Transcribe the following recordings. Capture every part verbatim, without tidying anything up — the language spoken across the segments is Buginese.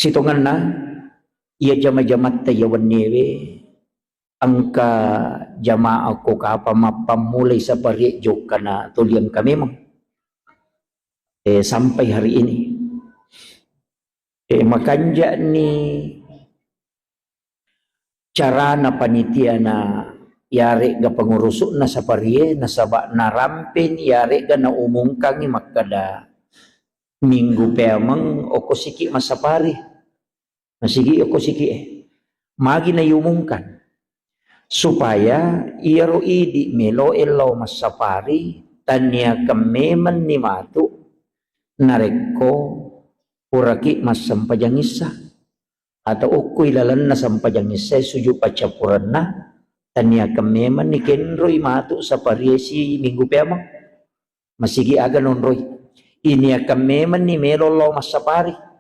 Sitongenna, iya jama-jamatta iya wenniewe, engka jamaah ko kapang mappammulai saparie jokkana tuli engka memang. Eh, sampai hari ini. Eh, makanja'ni carana panitiana, yaregga pengurusu'na saparie, nasaba narampeni, yaregga naumungkangi makkeda, minggu peameng okko siki massapari. Masigi okko siki e. Magi naiumungkan. Supaya iyaro idi meloe lao massapari, taniakan memenni matu narekko puraki massempajang issa. Atau okko ilalenna sempajang issa e sujud paccappurenna, taniakan memenni kenroi matu saparie si minggu peameng. Masigi aga nonroi. Iniakan memenni melo lao massapari.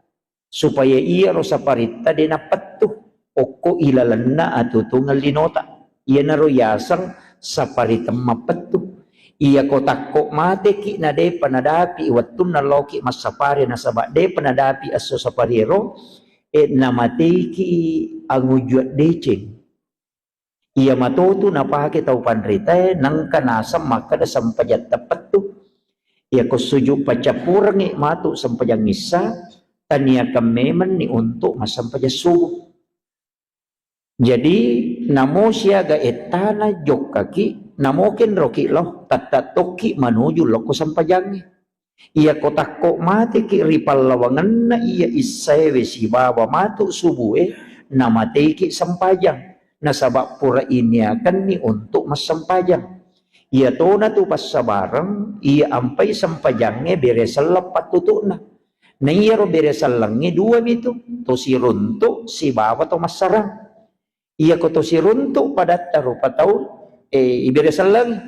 Supaya iyaro saparitta de napettu okko ilalenna atutungeng linota. Iyanaro yaseng sapari temmappettu. Iyako takko mateki na depa nadapi wettunna laoki massapari nasaba depa nadapi esso sapariero, e, namateiki angujua deceng. Iya matotu napake tau panritae, nengka naseng makkeda sempajang teppettu. Iyako sujud paccappurengngi matu sempajang issa, taniakan memenni untuk massempajang subuh. Jadi, namo siaga ettana jokkaki, namo kenroki lao, tatta tokki manuju lokko sempajangnge. Iyako takko mateki ri pallawangenna iya issaewe sibawa matu subue, namateiki sempajang. Nasaba pura iniakenni untuk massempajang. Iyatona tu passabareng, iya ampai sempajangnge bere selleng pattutu'na. Na iyaro bere sellengnge dua mitu, to siruntu sibawa to massarang. Iyako to siruntu padatta rupa tau, eh, ibere sellengngi.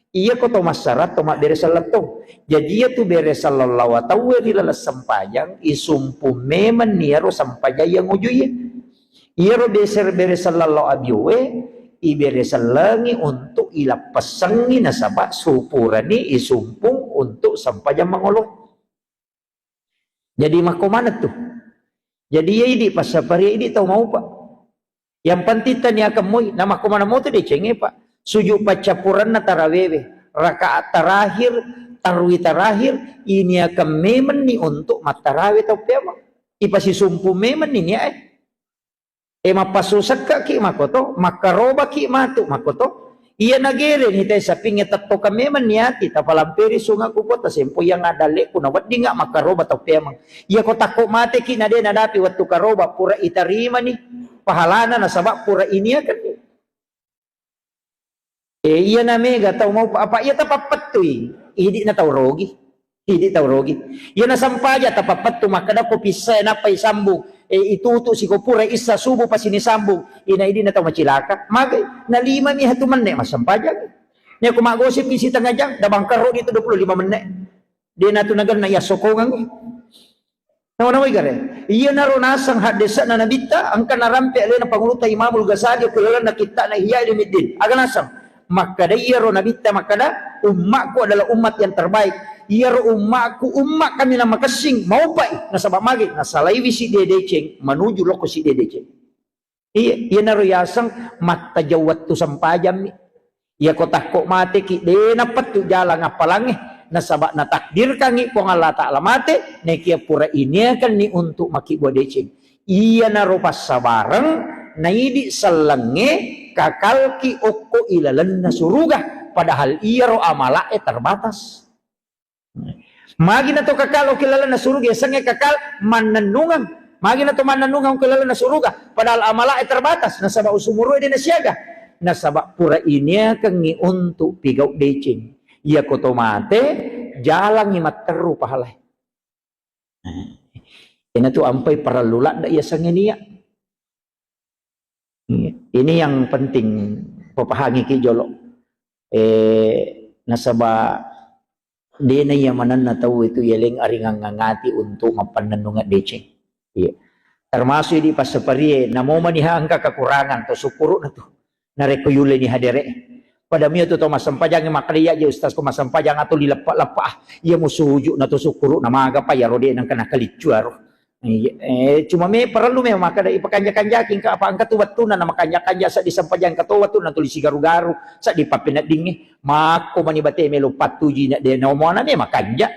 Iyako to massarang to mabbere selleng to. Jadi iyatu bere selleng lao tauwe ri laleng sempajang, isumpu memenni iyaro sempajang iya ngujuie. Iyaro beser bere selleng lao abioe, ibere sellengngi untuk ilappessengngi nasaba supurani isumpung untuk sempajang mangolo. Jadi makko maneng tu. Jadi iya idi passaparie idi tau maupa. Yang penting taniakan moi, na makko maneng moto decengnge, Pak. Sujud paccappurenna tarawewe, rakaat terakhir, tarwi terakhir, iniakan memenni untuk mattarawe tau peameng. Ipasisumpu memenni niae. E, mappassusekkaki makoto, makkarobaki matu makoto. Iya nagereni te sapingnge tettokang memang niati, tapalamperi sunga ku kota sempo yang adalleku na weddinga makkaroba tau peameng. Iyako takko mateki na de nadapi wettu karoba, pura itarimani pahalana nasaba pura iniakenni. E, iyana mega tau mau apa iya tapappettui, idi'na tau rogi. Idi tau rogi. Iyana sampaja tapappettu makkeda ko pissae nappa isambung. E, itutu siko pura issa subuh pasini sambung. Ina idi'na tau macilaka. Magai na lima mi hatu menne massampajang. Nia ko magosip isi tengah jam, da bangkaro itu dua puluh lima menit. De natu nagenna iya sokongang. Nawa-nawai gare. Iyanaro naseng haddese'na Nabitta, engka narampe alena Pangulutta Imamul Ghazali ko lalenna kitta'na Ihya Ulumuddin. Aga naseng? Makkeda iyaro Nabitta makkeda, "Ummakku adalah umat yang terbaik." Iyaro ummakku, umma kaminang makessing, maupai. Nasaba magi? Nasalaiwi sidde deceng, manuju lokko sidde deceng. Iya, iyanaro yaseng mattajau wettu sempajammi. Iyako takko mateki, de napettu jalang appalangnge, nasaba natakdirkangngi Puang Allah Ta'ala mate, nekia pura iniakenni untuk makkibua deceng. Iyanaro passabareng, naidi sellengnge kakalki okko ilalenna suruga, padahal iyaro amala'e terbatas. Magi na to kakal okko lalenna suruga, yasengnge kakal mannennungeng. Magi na to mannennungeng okko lalenna suruga, padahal amala'e terbatas, nasaba usumuru'e de nasiaga. Nasaba pura iniakengngi untuk pigau deceng. Iyako to mate, jalangngi matteru pahalae. Nah, iyanatu ampai parellu ladde yasengnge nia. Ini yang penting papahangiki jolo. Eh, nasaba dena iya manenna tau itu yeleng aringangati untuk mappannennungeng deceng. Iya. Termasuk di passaparie, namo maniha engka kekurangan, to sukkuru'na tu. Narekko yulleni hadere. Pada mio tu to massempajang makkeda, "Iya je ustaz ko massempajang atau lileppa-leppa. Iya musuju na to sukkuru na maga pa iyaro de nengka nakaliccu aro." Iya, eh, cuma me perlu memang makkeda ipakanja-kanjaki engka apa engka tu wettunna na makanja-kanja seddi sempajang engka to wettunna tuli sigaru-garu seddi pappeneddingnge makko mani bate melo pattuji na de na omoana me makanja.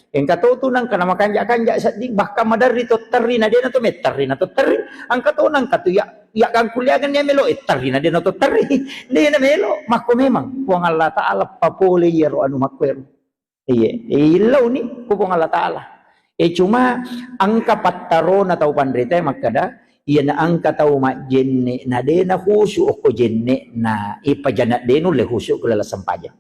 Engka to tu nangka na makanja-kanja seddi bahkan maderri to terri na de na to metterri na to terri. Engka to nangka tu ya ya gangkuliangan ya melo e terri na de na to terri. De na melo makko memang Puang Allah Taala papole iyaro anu makko ero. Iya, illauni ku Puang Allah Taala. Eh, cuma engka pattarona tau panritae makkeda, iyana engka tau majjenne na de na khusyuk okko jenne na ipajana de nulle khusyuk ku laleng sempajang.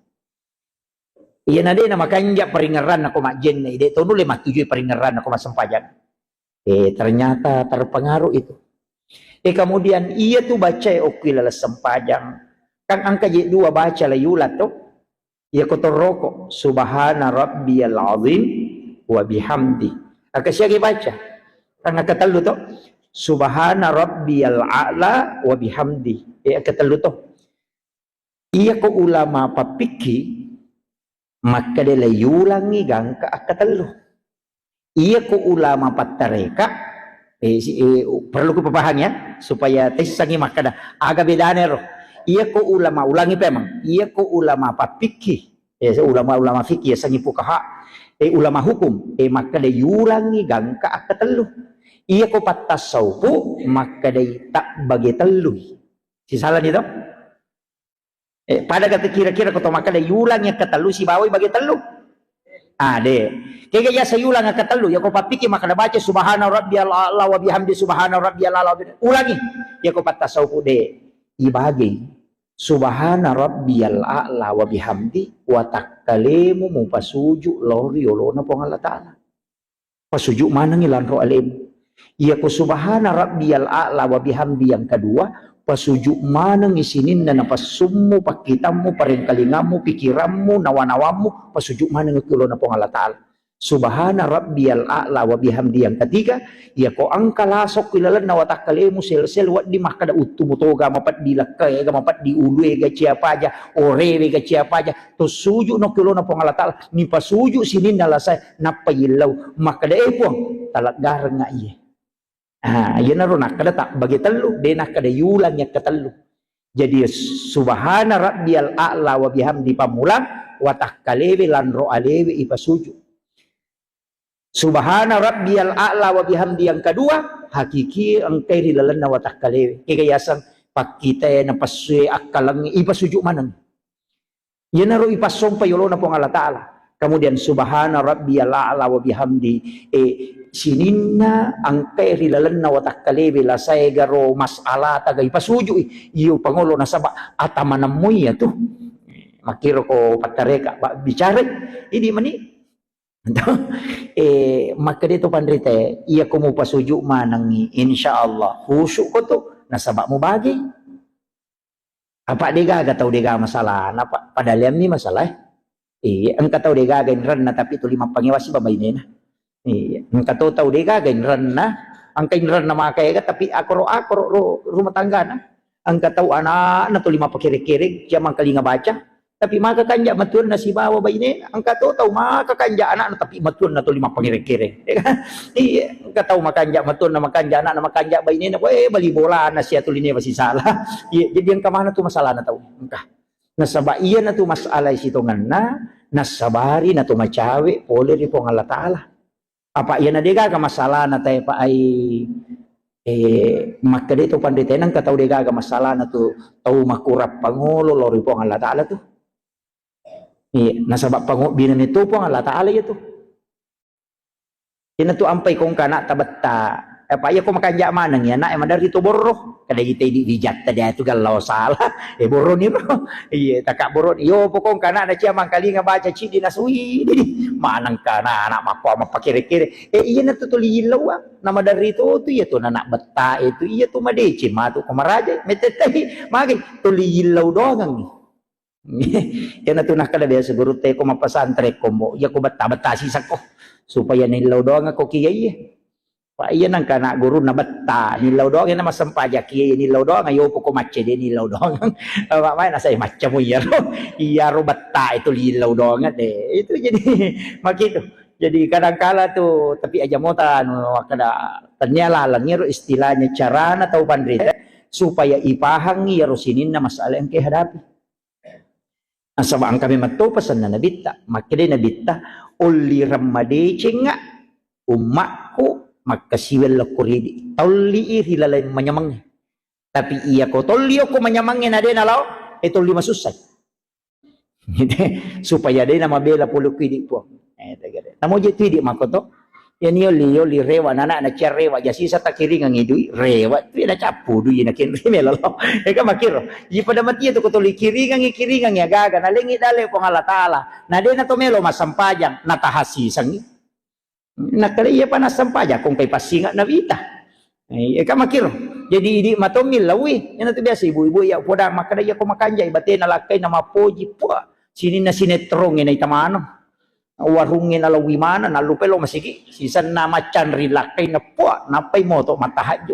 Iyana de na makanja paringerranna ko majjenne, de to nulle mattujui paringerranna ko massempajang. Eh, ternyata terpengaruh itu. Eh, kemudian iya tu bacae okko laleng sempajang. Kan engka je dua baca la yulat to. Iya ko torroko, subhana rabbiyal azim wa bihamdi. Aka siaga baca? Kan aka tellu to. Subhana rabbiyal a'la wa bihamdi. Eh, aka tellu to. Iya ko ulama pappikki, makkeda la yulangi gangka aka tellu. Iya ko ulama pattareka, eh, si, eh, perlu ku papahang ya, supaya tessangi makkeda aga bedana ero. Iya ko ulama, ulangi pemang, iya ko ulama pappikki, eh, ulama-ulama fikih, yasengi fukaha, eh, ulama hukum, eh, makkeda yulangi gangka aka tellu. Iya ko pattasaupu, makkeda tak bage tellu. Sisalani to? Eh, pada kata kira-kira ko to makkeda yulang yang ketellu sibawai bage tellu. Ah, de. Kega yasa yulang yang ketellu, ya ko pappiki makkeda baca subhana rabbiyal a'la wa bihamdi subhana rabbiyal a'la wa bihamdi. Ulangi. Ya ko pattasaupu de. Ibage. Subhana rabbiyal a'la wa bihamdi wa takkalemu mupasuju lao ri yolona Puang Allah Taala. Pasuju manengngi lanro alemu. Iyako subhana rabbiyal a'la wa bihamdi yang kedua, pasuju manengngi sininna napassummu, pakkitammu, parengkalingammu, pikirammu, nawa-nawammu, pasuju manengngi ku yolona Puang Allah Taala. Subhana rabbiyal a'la wa bihamdi yang ketiga, iyako engka lasokku ilalenna watakkalemu sel-sel wedding makkeda uttumu toga mapeddi, lekkaega mapeddi, uluega ciapaja, orewe ga ciapaja, to suju no ki yolona Puang Allah Taala, nipasuju sininna lasae, nappa yillau, makkeda, "Eh, Puang, taleggarengnga iye." Ah, iyanaro nakkeda tabbage tellu, de nakkeda yulang yakka tellu. Jadi, subhana rabbiyal a'la wa bihamdi pammulang, watakkalewe lanro alewe ipasuju. Subhana rabbiyal a'la wa bihamdi yang kedua, hakiki engkai ri lalenna watakkalewe. Kega yaseng pakkitae, napessue, akkalengnge, ipasuju maneng. Iyanaro ipassompa yolona Puang Allah Taala. Kemudian subhana rabbiyal a'la wa bihamdi, eh, sininna engkai ri lalenna watakkalewe lasaegaro mas'alata ga ipasujui. Iyo pangolo nasaba atamanammu iya tu. Makkiro ko pattareka, ba-, bicara idi mani. Eh, makkeda to panrita, iya ko mupasuju manengngi, insya Allah khusyuk ko tu, nasaba mubagi. Apa degaga tau dega masalah, napa padahal yammi masalah. Iya, engka tau degaga inrenna tapi tuli mappangewasi babainena. Iya, engka to tau degaga inrenna, engka inrenna makaega tapi akoro-akoro ro rumah tanggana. Engka tau anakna tuli mappakere-kere, cia mangkalinga baca. Tapi maka kanja matuanna sibawa bainena, engka to tau maka kanja anakna tapi matuanna tuli mappangere-kere. Iya, engka tau makanja matuanna makanja anakna makanja bainena, weh bali bolana sia tuline masisala. Iya, jadi engka mana tu masalahna tau. Engka. Nasaba iyana tu masalah sitongenna, nasabari na tu macawe pole ri Puang Allah Taala. Apa iyana degaga masalahna tae pa ai, eh, makkeda to panrita, engka tau degaga masalahna tu tau makurang pangolo lao ri Puang Allah Taala tu. Iya, nasaba pangobbina ni tu Puang Allah Taala iya tu. Iyana tu ampai kongka anak tabetta. Apa iya ko makanja maneng ya anak maderri to borro. Kada ita idi wijatta dia tu gallau salah. Eh borro ni ro. Iya, taka borro. Yo pokong kana na cia mangkalinga baca cidi nasui. Didi. Maneng kana anak makko mappakere-kere. Eh, iyana tu tuli yillauang. Namaderri to tu iya tu nanak betta itu iya tu madeceng matu ko maraja. Metettehi magi tuli yillau doangang. Iyana tu nakkeda biasa gurutta ko mappasantre kombo. Iya ko betta-betta sisakko. Supaya nillau doang ko kiga iya. Pa iya nangka anak gurunna betta, nillau doang iyana massempajang kiya nillau doang, ayo poko macce de nillau doang. Apa mai nasai maccamu iyaro. Iyaro betta itu lillau doang de. Itu jadi makitu. Jadi kadangkala tu, tapi aja mota anu, kada tania laleng ero istilahnya carana tau panrita supaya ipahangi ero sininna masalah yang kehadapi. Nasaba engka memang to pesanna Nabitta. Makkedai Nabitta, "Olli remmadecengnga ummakku makkasiweng lokko ridi. Tolli i ri laleng manyamangnge. Tapi iya ko tolli okko manyamangnge na de nalao, e tolli masussai." Supaya de namabela pole ku idi Puang. Eh, tegede. Namo je tu idi makko to. Iya ni oli, oli rewa, nana na cia rewa, ja sisa takiringang i dui, rewa tu na cappu dui na kenri melo lo. Eka makiro. Iya pada mati tu ko toli kiringang i, kiringang i agaga, na lengi dale Puang Allah Taala. Na de na to melo massempajang, na tahasisangi. Nakkeda iya pa nassempajang, kong kai passinga na wita. Eh, eka makiro. Jadi idi matommi lawi, ina tu biasa ibu-ibu ya poda makkeda iya ko makanjai batena lakkai na mapoji, puah. Sininna sinetrongnge na itamano. Warungnge nalawi mana, nallupai lo masigi, sisenna maccanri lakkainna, puah, nappai moto mattahajju.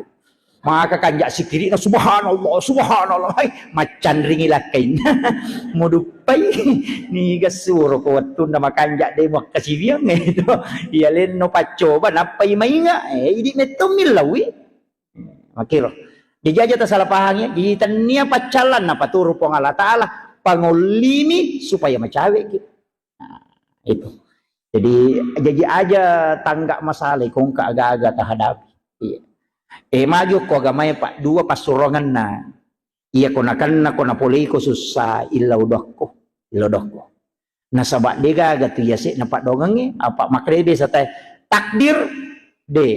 Maka kanja sikiri'na, "Subhanallah, subhanallah." Hai, maccanringi lakkainna. Muduppai, niga suro ko wettunna makanja de muakkasiwiang itu. Iya lenno paccoba, nappai mainga. Eh, idi mettommi lawi. Makiro. Jadi aja tasala pahangi, jadi tennia paccallan napaturu Puang Allah Taala, pangollimi supaya macaweki. Nah, itu. Jadi, jaji aja tangga masalah, ko engka aga-aga tahadapi. Iya. Eh, magi okko agamae, Pak, dua passurongenna. Iya, ko nakenna, ko napoleiko sussa, illau dokko, illau dokko. Nasaba de gaga tu yase na padongengnge, apa makrebe satai takdir de.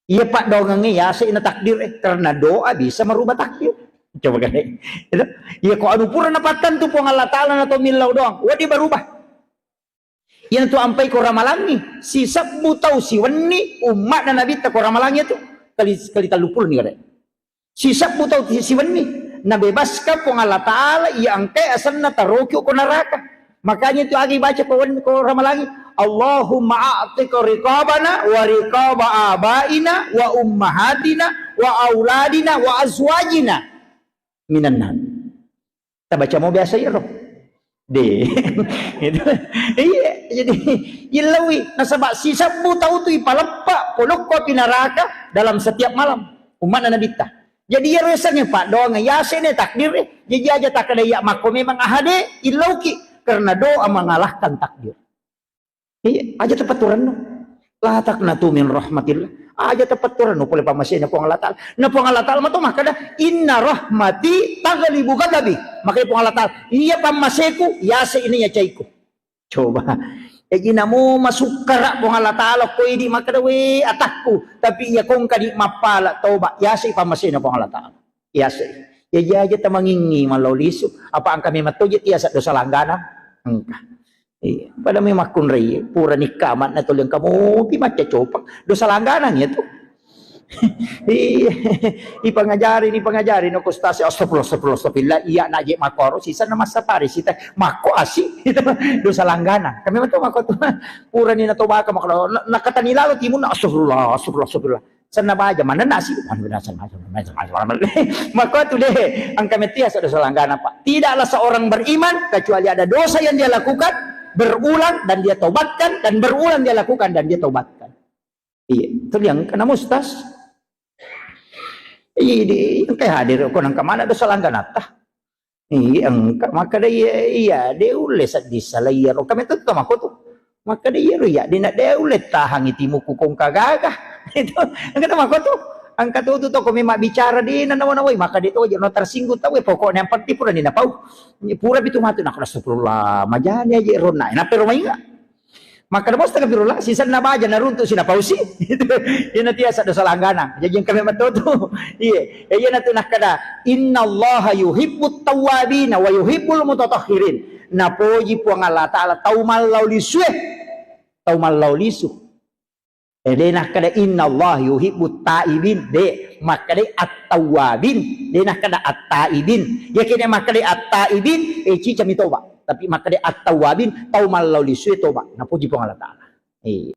Iya paddoangengnge yase na takdir, eh, karena doa bisa merubah takdir. Coba kan, eh. Itu. Iya ko anu pura napattentu Puang Allah Taala na to millau doang, wedding berubah. Iya tu ampai ko ramalangi, sisebbu tau siwenni ummatna Nabitta ko ramalangi itu kali, kali tellu puluh ni kare. Sisebbu tau ti-, siwenni nabebaskan Puang Allah Taala, iya engkai asenna taroki ko neraka. Makanya itu agi baca ko wen-, ko ramalangi, "Allahumma a'tiq riqabana wa riqaba abaina wa ummahatina wa auladina wa azwajina minan nar." Tabaca mo biasa iyaro. De. Gitu. Iya, jadi illawi nasaba sisebbu tau tu ipaleppa polokko api neraka dalam setiap malam. Umatna Nabitta. Jadi iyaro yasengnge paddoangeng, yasene takdir, eh. Jadi aja takkeda iya makko memang ahade, illauki karena doa mengalahkan takdir. Iya, aja tapatturanno. La taqnatu min rahmatillah. Aja tapatturanno pole pammasena Puang Allah Taala. Na Puang Allah Taala mato makkeda, "Inna rahmati taghlibu ghadabi." Makanya Puang Allah Taala, "Iya pammaseku, yase ini ya caiku." Coba. Jaji namo masukkara Puang Allah Taala ko idi makkeda, "We atakku." Tapi iya kongka di mappala toba, yase pammasena Puang Allah Taala. Yase. Jaji aja tamangingi mallau lisu, apa engka memang toje tiasa dosa langgana? Engka. Iya, pada memang makkunrai, pura nikka amatna tuli engka mopi macca copang. Dosa langganang ya tu. Iya, ipangajari, ipangajari no kustasi, astagfirullah, astagfirullah, astagfirullah. Iya, naje makoro, sisa na massapari, sita makko asi, itu dosa langganang. Kami betul makko tu, pura ni na tobaka makko, na, nakatani lalo timun, astagfirullah, astagfirullah, astagfirullah. Senna baja, manenna si, makko tu deh, engka metti asa dosa langganang, Pak. Tidaklah seorang beriman kecuali ada dosa yang dia lakukan berulang dan dia tobatkan, dan berulang dia lakukan dan dia tobatkan. Iya, tuli engka na mustas. Iya, di, engka hadir ko nangka mana dosa langganatta. Iya, engka. Makkeda iya, iya, de ulle seddi sala iyaro. Kami tetto mako tu. Makkeda iyaro iya, de na de ulle tahangi timuku kongka gaga. Itu, engka tu mako tu. Engka tu tu toko memang bicara de na nawa-nawai. Maka de to aja no tersinggung tau, eh, pokoknya yang penting pura ni napau. Pura pitu matu nak astagfirullah. Majani aja rona. Napero mainga. Makkeda mo astagfirullah, sisenna baja naruntu sinapausi. Ina tiasa dosa langganang. Jaji engka memang to tu. Iya, iya na tu nakkeda, "Innallaha yuhibbut tawwabina wa yuhibbul mutatahhirin." Napoji Puang Allah Taala tau mallau lisue. Tau mallau lisu. Eh, de nakkeda, "Innallaha yuhibbut taibin." De, makkeda at-tawwabin. De nakkeda at-taibin. Yakini makkeda at-taibin, eh, cica mi toba. Tapi makkeda at-tawwabin, tau mallau lisue toba. Napoji Puang Allah Taala. Iya.